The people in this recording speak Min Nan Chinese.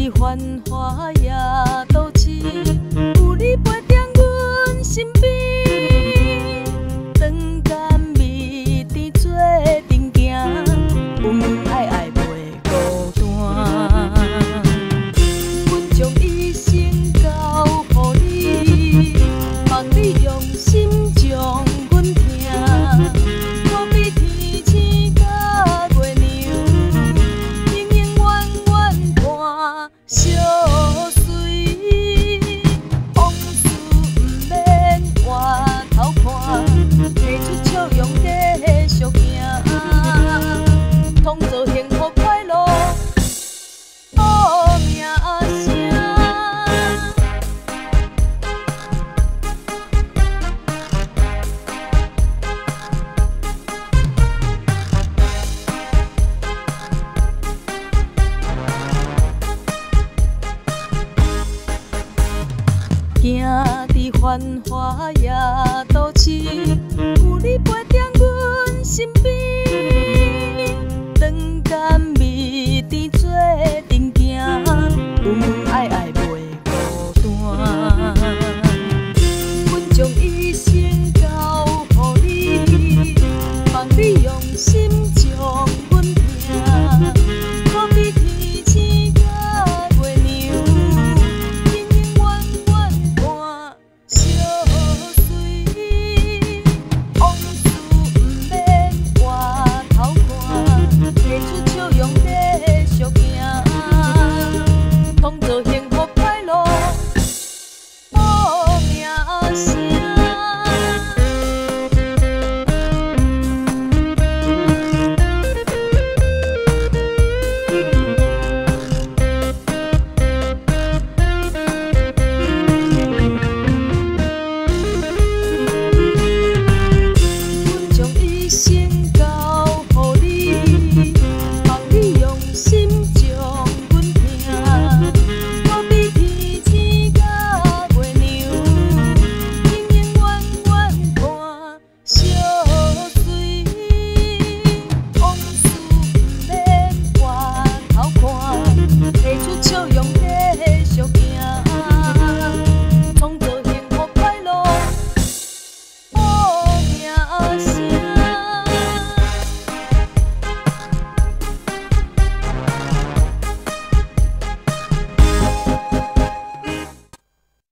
佇繁華夜都市，有你陪踮阮身邊，長甘蜜甜做陣行，恩恩愛愛袂孤單。阮將一生交予你，望你用心將阮疼，可比天星佮月娘，永永遠遠伴相隨。往事毋免回頭看，提出笑容繼續行，創造幸福快樂好名聲。行佇繁華夜都市，有你陪踮阮身邊。